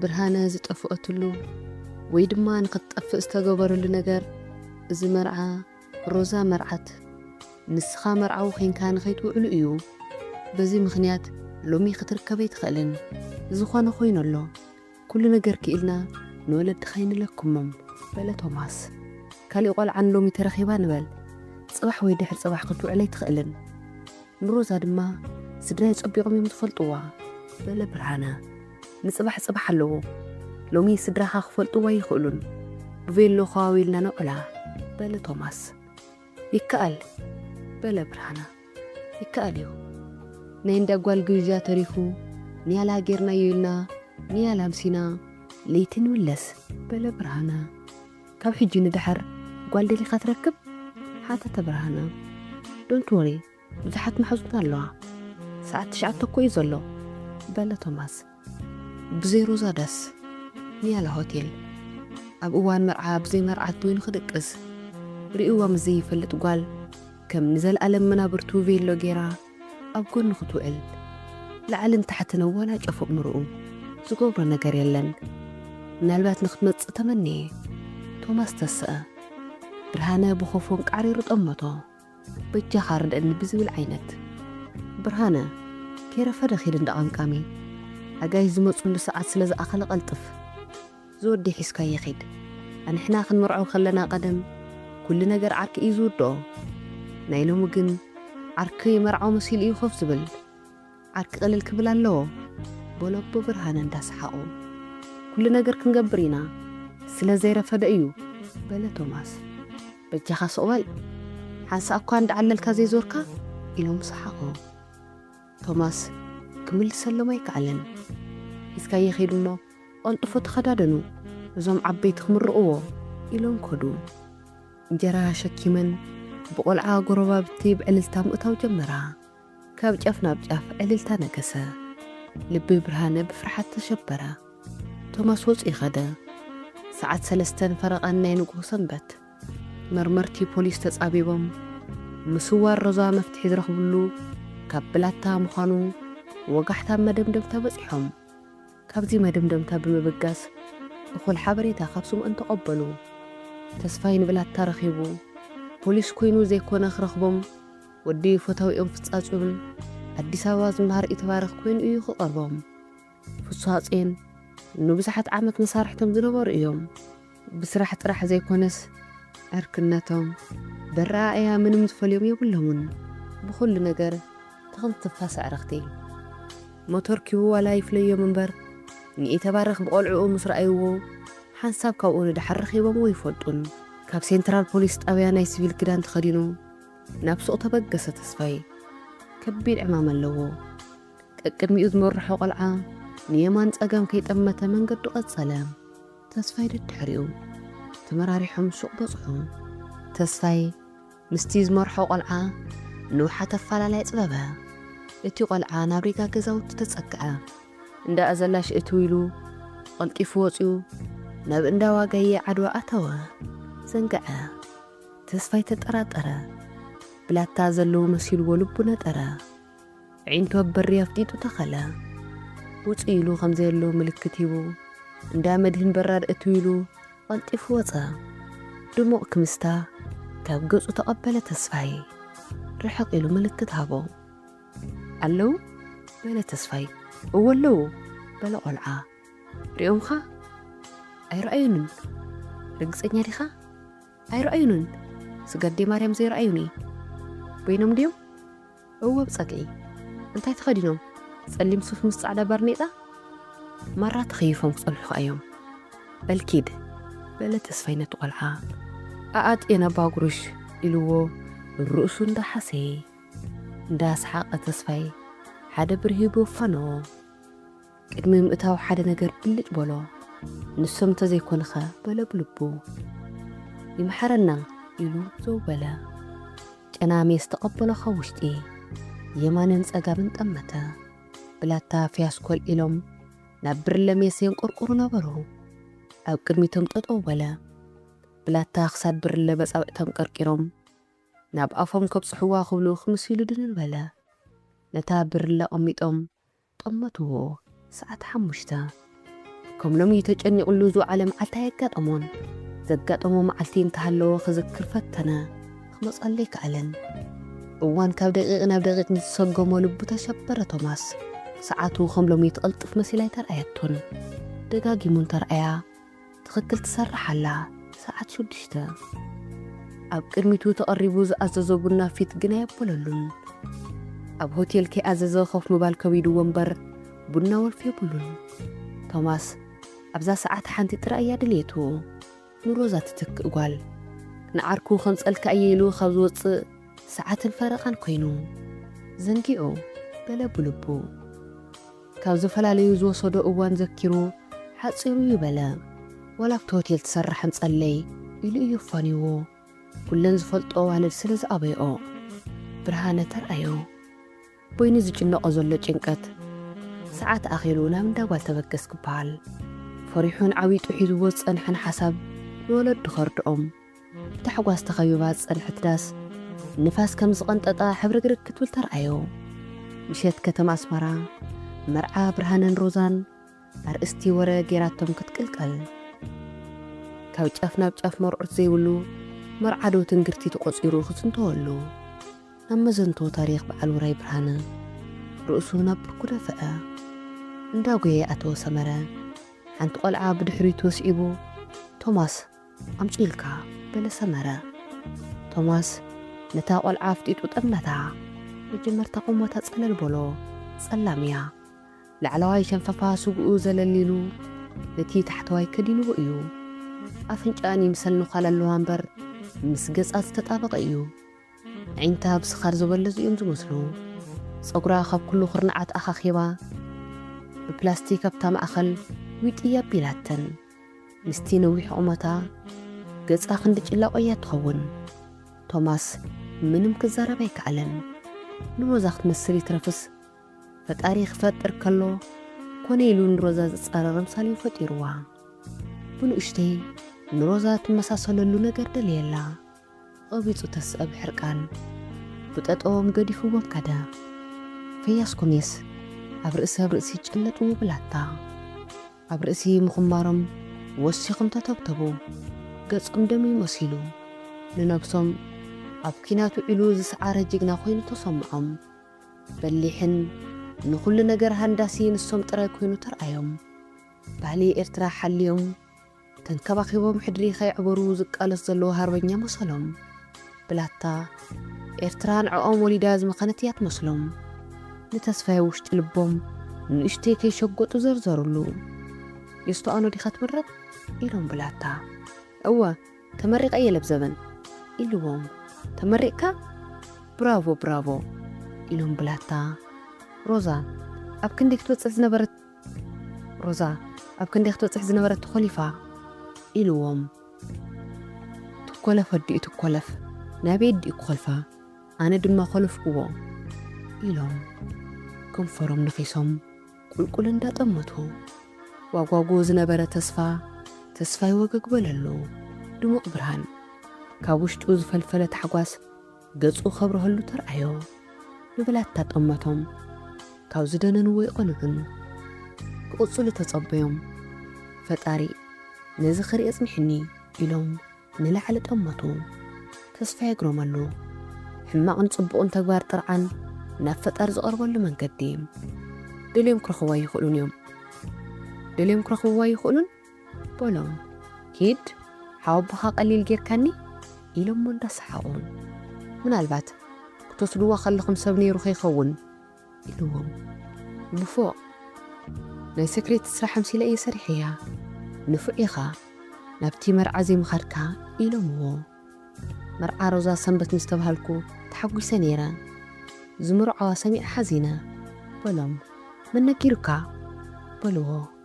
ብርሃነ ዝጠፍኦትሉ ወይ ድማ ንኽትጠፍእ ዝተገበረሉ ነገር፣ እዚ መርዓ ሮዛ መርዓት፣ ንስኻ መርዓዊ ኾይንካ ንኸይትውዕሉ እዩ። በዚ ምኽንያት ሎሚ ክትርከብ ኣይትኽእልን። ዝኾነ ኾይኑ ኣሎ። ኩሉ ነገር ክኢልና ንወለድኻ ይንለኩሞም፣ በለ ቶማስ። ካሊእ ቆልዓን ሎሚ ተረኺባ ንበል። ጽባሕ ወይ ድሕሪ ጽባሕ ክትውዕል ኣይትኽእልን። ንሮዛ ድማ ስድራይ ጸቢቖም እዮም ዝፈልጥዋ፣ በለ ብርሃነ። ንጽባሕ ጽባሕ ኣለዎ። ሎሚ ስድራኻ ክፈልጥዋ ኣይኽእሉን። ብቬሎ ኸዋዊልና ነውዕላ፣ በለ ቶማስ። ይከኣል፣ በለ ብርሃነ። ይከኣል እዩ። ናይ እንዳ ጓል ግብዣ ተሪፉ፣ ንያላ ጌርናዮ ኢልና፣ ንያላ ኣምሲና፣ ለይቲ ንምለስ፣ በለ ብርሃነ። ካብ ሕጂ ንደሓር ጓል ደሊኻ ትረክብ? ሓተተ ብርሃነ። ዶንት ወሪ፣ ብዙሓት መሓዙትና ኣለዋ። ሰዓት ትሽዓተ እኮ እዩ ዘሎ፣ በለ ቶማስ። ብዘይ ሮዛ ዳስ፣ ንያላ ሆቴል። ኣብ እዋን መርዓ ብዘይ መርዓት ኮይኑ ክድቅስ። ርእይዋ ምስ ዘይፈልጥ ጓል፣ ከም ንዘለኣለም መናብርቱ ቬሎ ጌራ ኣብ ጎኑ ክትውዕል። ላዕልን ታሕትን ኣወናጨፎ እምርኡ። ዝገብሮ ነገር የለን። ምናልባት ንኽትመጽእ ተመነየ። ቶማስ ተስአ። ብርሃነ ብኾፎን ቃዕሪሩ ጠመቶ። በጃኻ ርድአኒ ብዝብል ዓይነት። ብርሃነ፣ ከይረፈደ ኺድ እንዳ ቐምቃሚ። ኣጋይሽ ዝመጹሉ ሰዓት ስለ ዝኣኸለ ቀልጥፍ። ዝወዲ ሒዝካዮ ኺድ። ኣንሕና ክንምርዖ ከለና ቀደም ኩሉ ነገር ዓርኪ እዩ ዝውድኦ። ናይ ሎሚ ግን ዓርኪ መርዓዊ መሲሉ እዩ ኮፍ ዝብል። ዓርኪ ቅልል ክብል ኣለዎ፣ በሎ ኣቦ ብርሃነ እንዳሰሓቑ። ኩሉ ነገር ክንገብር ኢና፣ ስለ ዘይረፈደ እዩ፣ በለ ቶማስ። በጃኻ ሱቕ በል፣ ሓንሳእ እኳ እንዳዓለልካ ዘይዞርካ፣ ኢሎም ሰሓቑ። ቶማስ ክምልሰሎም ኣይከኣለን። ሒዝካዮ ኺድ እሞ፣ ቀልጥፎ ተኸዳደኑ፣ እዞም ዓበይቲ ክምርቕዎ፣ ኢሎም ከዱ። እንጀራ ሸኪመን ብቆልዓ ጎረባብቲ ብዕልልታ ምእታው ጀመራ። ካብ ጫፍ ናብ ጫፍ ዕልልታ ነገሰ። ልቢ ብርሃነ ብፍርሓት ተሸበረ። ቶማስ ወጺኡ ኸደ። ሰዓት ሰለስተን ፈረቓን ናይ ንግሆ ሰንበት። መርመርቲ ፖሊስ ተጻቢቦም፣ ምስዋር ሮዛ መፍትሒ ዝረኽብሉ ካብ ብላታ ምዃኑ ወጋሕታ መደምደምታ በጺሖም። ካብዚ መደምደምታ ብምብጋስ፣ እኹል ሓበሬታ ካብ ስምኦን ተቐበሉ። ተስፋይ ንብላታ ረኺቡ፣ ፖሊስ ኮይኑ ዘይኮነ ክረኽቦም፣ ወዲ ፈታዊኦም ፍጻጽዮን ኣዲስ ኣበባ ዝመሃር ኢተባረኽ ኮይኑ እዩ ክቐርቦም። ፍስሃጽዮን ንብዙሓት ዓመት መሳርሕቶም ዝነበሩ እዮም። ብስራሕ ጥራሕ ዘይኮነስ፣ ዕርክነቶም፣ በረኣእያ ምንም ዝፈልዮም የብሎምን። ብኹሉ ነገር ተኽንትፋስ ኣዕርኽቲ። ሞተር ኪቡ ዋላ ይፍለዮም እምበር፣ ንኢተባረኽ ብቖልዕኡ ምስ ረኣይዎ፣ ሓንሳብ ካብኡ ንደሓር ረኺቦምዎ ይፈልጡን። ካብ ሴንትራል ፖሊስ ጣብያ ናይ ሲቪል ክዳን ተኸዲኑ፣ ናብ ሱቕ ተበገሰ ተስፋይ። ከቢድ ዕማም ኣለዎ። ቀቅድሚኡ ዝመርሖ ቆልዓ ንየማን ጸጋም ከይጠመተ መንገዱ ቀጸለ። ተስፋይ ደድሕሪኡ። ተመራሪሖም ሱቕ በጽሑ። ተስፋይ ምስቲ ዝመርሖ ቆልዓ ንውሓት ኣፈላላይ ኣጽበበ። እቲ ቆልዓ ናብ ሪጋ ገዛውቲ ተጸግዐ። እንዳ ኣዘላሽ እትው ኢሉ ቀልጢፉ ወጺኡ ናብ እንዳ ዋጋየ ዓድዋ ኣተወ። ዘንግዐ። ተስፋይ ተጠራጠረ። ብላታ ዘለዎ መሲልዎ ልቡ ነጠረ። ኣዒንቱ ኣብ በሪ ኣፍጢጡ ተኸለ። ውጽእ ኢሉ ከም ዘየሎ ምልክት ሂቡ፣ እንዳ መድህን በራድ እትው ኢሉ ቀልጢፉ ወጸ። ድሙቕ ክምስታ ካብ ገጹ ተቐበለ ተስፋይ። ርሕቕ ኢሉ ምልክት ሃቦ። ኣለዉ? በለ ተስፋይ። እወ ኣለዉ፣ በለ ቆልዓ። ሪኦምኻ? ኣይረኣዩንን። ርግጸኛ ዲኻ? ኣይረኣዩንን። ስጋዴ ማርያም ዘይረኣዩኒ። በይኖም ድዮም? እወ ብጸግዒ። እንታይ ተኸዲኖም? ጸሊም ሱፍ ምስ ጻዕዳ ባርኔጣ? ማራ ተኸይፎም ክጸንሑኻ እዮም። በል ኪድ፣ በለ ተስፋይ ነቲ ቆልዓ። ኣኣጥየን ኣባ ጉሩሽ ኢልዎ ርእሱ እንዳሓሰየ። እንዳሰሓቐ ተስፋይ ሓደ ብርሂ ብወፋኖ። ቅድሚ ምእታው ሓደ ነገር ብልጭ በሎ። ንሶም እንተዘይኮኑኸ በለ ብልቡ። ይምሓረና ኢሉ ዘው በለ። ጨና ሜስ ተቐበሎ ካብ ውሽጢ። የማንን ጸጋምን ጠመተ። ብላታ ፍያስኮ ኣልዒሎም ናብ ብርለ ሜስ የንቆርቁሩ ነበሩ። ኣብ ቅድሚቶም ጠጠው በለ። ብላታ ክሳድ ብርለ በጻብዕቶም ቀርቂሮም ናብ ኣፎም ከብጽሕዋ ክብሉ ክምስ ኢሉ ድንን በለ። ነታ ብርለ ኣቐሚጦም ጠመትዎ። ሰዓት ሓሙሽተ። ከም ሎሚ ተጨኒቑሉ ዝወዓለ መዓልቲ ኣየጋጠሞን። ዘጋጠሞ መዓልቲ እንተሃለወ ክዝክር ፈተነ፣ ክመጸሉ ኣይከኣለን። እዋን ካብ ደቂቕ ናብ ደቂቕ ምስ ሰጎሞ ልቡ ተሸበረ ቶማስ። ሰዓቱ ከም ሎሚ ትቐልጥፍ መሲላ ኣይተርኣየቶን። ደጋጊሙ እንተርኣያ ትኽክል ትሰርሕ ኣላ። ሰዓት ሽዱሽተ። ኣብ ቅድሚቱ ተቐሪቡ ዝኣዘዞ ቡና ፊት ግን ኣየበለሉን። ኣብ ሆቴል ከይኣዘዘ ኮፍ ምባል ከቢድዎ እምበር ቡና ወልፊ የብሉን። ቶማስ ኣብዛ ሰዓት ሓንቲ ጥራይ እያ ድልየቱ። ንሮዛ ትትክእ ጓል። ንዓርኩ ከምጸልካ እየ ኢሉ ካብ ዝወጽእ ሰዓትን ፈረቓን ኮይኑ። ዘንጊዑ በለ ብልቡ። ካብ ዝተፈላለዩ ዝወሰዶ እዋን ዘኪሩ ሓጺሩ እዩ በለ። ዋላ ኣብቲ ሆቴል ትሰርሕ ኣምጸለይ ኢሉ እዩ ኣፋንይዎ። ኩለን ዝፈልጦ ኣዋልድ ስለ ዝኣበይኦ። ብርሃነ ተርኣዮ። በይኑ ዝጭነቖ ዘሎ ጭንቀት። ሰዓት ኣኺሉ ናብ እንዳ ጓል ተበገስ ክበሃል። ፈሪሑን ዓብይጡ ሒዝዎ ዝጸንሐን ሓሳብ ንወለዱ ከርድኦም። ብታሕጓስ ተኸቢባ ዝጸንሐት ዳስ ንፋስ ከም ዝቐንጠጣ ሕብርግርግ ክትብል ተርኣዮ። ምሸት ከተማ ኣስመራ፣ መርዓ ብርሃነን ሮዛን ኣርእስቲ ወረ ጌራቶም ክትቅልቀል። ካብ ጫፍ ናብ ጫፍ መርዑት ዘይብሉ መርዓ ዶ ትንግርቲ ተቖጺሩ ክዝንተወሉ። ናብ መዘንቶ ታሪኽ በዓል ውራይ ብርሃነ ርእሱ ናብ ብርኩ ደፍአ። እንዳጎየ ኣተወ ሰመረ። ሓንቲ ቆልዓ ብድሕሪቱ ኣስዒቡ፣ "ቶማስ፣ ኣምጺኡልካ?" በለ ሰመረ። ቶማስ ነታ ቆልዓ ኣፍጢጡ ጠመታ። መጀመርታ ቁመታ ጸለል በሎ። ጸላም እያ። ላዕለዋይ ሸንፈፋ ስግኡ ዘለል ኢሉ ነቲ ታሕተዋይ ከዲንዎ እዩ። ኣፍንጫኣን ይምሰል ንዃል ኣለዋ እምበር ምስ ገጻ ዝተጣበቐ እዩ። ኣዒንታ ብስኻር ዝበለዙ እዮም ዝመስሉ። ጸጉራ ካብ ኩሉ ኩርናዓት ኣኻኺባ ብፕላስቲክ ኣብታ ማእኸል ዊጢ ኣቢላተን። ምስቲ ነዊሕ ቁመታ ገጻ ክንዲ ጭላቆ እያ ትኸውን። ቶማስ ምንም ክዛረብ ኣይከኣለን። ንሮዛ ክትመስል ይትረፍስ ፈጣሪ ክፈጥር ከሎ ኮነ ኢሉ ንሮዛ ዝጻረር ኣምሳል እዩ ፈጢርዋ። ብንኡሽተይ ንሮዛ ትመሳሰለሉ ነገር ደልየላ። ቀቢጹ ተስአ ብሕርቃን። ብጠጠዎም ገዲፍዎም ከደ። ፈያስኩምስ ኣብ ርእሲ ኣብ ርእሲ ጭለጡ ብላታ። ኣብ ርእሲ ምኹማሮም ወሲኹም ተተብተቡ። ገጾም ደም ይመሲሉ። ንነብሶም ኣብ ኲናት ውዒሉ ዝሰዓረ ጅግና ኮይኑ ተሰምዖም። በሊሕን ንኹሉ ነገር ሃንዳሲ ንሶም ጥራይ ኮይኑ ተርኣዮም። ባህሊ ኤርትራ ሓልዮም ተንከባኺቦም ሕድሪ ከየዕበሩ ዝቃለስ ዘለዉ ሃርበኛ መሰሎም። ብላታ ኤርትራ ንዕኦም ወሊዳ ዝመኸነት እያ ትመስሎም። ንተስፋይ ውሽጢ ልቦም ንእሽተይ ከይሸጎጡ ዘርዘሩሉ። "የስተኣኖ ዲኻ ትምረቕ?" ኢሎም ብላታ። "እወ፣ ተመሪቐ እየ ለብዘበን" ኢልዎም። "ተመሪቕካ? ብራቮ፣ ብራቮ" ኢሎም ብላታ። ሮዛ ኣብ ክንዲ ክትበጽሕ ዝነበረት፣ ሮዛ ኣብ ክንዲ ክትበጽሕ ዝነበረት ተኾሊፋ ኢልዎም። "ትኮለፍ ኣዲኡ ትኮለፍ፣ ናበይ ኣዲኡ ክኾልፋ? ኣነ ድማ ኮለፍኩዎ" ኢሎም ከንፈሮም ነኺሶም ቁልቁል እንዳጠመቱ። ዋጓጉ ዝነበረ ተስፋ፣ ተስፋይ ወገግ በለሉ። ድሙቕ ብርሃን ካብ ውሽጡ ዝፈልፈለ ታሕጓስ ገጹ ከብርሀሉ ተርኣዮ። ንብላታ ጠመቶም። ካብ ዝደነንዎ ይቐንዑን ክቕጽሉ ተጸበዮም። "ፈጣሪ ነዚ ክርኢ ኣጽንሕኒ" ኢሎም ንላዕሊ ጠመቱ። ተስፋ የግረመሉ። ሕማቕን ጽቡቕን ተግባር ጥርዓን ናብ ፈጣሪ ዝቐርበሉ መንገዲ። "ደልዮም ክረኽብዋ ይኽእሉን እዮም። ደልዮም ክረኽብዋ ይኽእሉን?" በሎም። "ኪድ፣ ሓወቦኻ ቀሊል ጌርካኒ?" ኢሎሞ እንዳሰሓቑ። "ምናልባት ክትወስድዋ ከለኹም ሰብ ነይሩ ከይኸውን?" ኢልዎም። "ንፉዕ፣ ናይ ሰክሬት ስራሕ ኣምሲለ እየ ሰሪሐያ። ንፉዕ ኢኻ፣ ናብቲ መርዓ ዘይምኻድካ" ኢሎምዎ። መርዓ ሮዛ ሰንበት ምስ ተባሃልኩ ተሓጒሰ ነይረ። ዝምርዓዋ ሰሚዐ ሓዚነ በሎም። "መን ነጊሩካ?" በልዎ።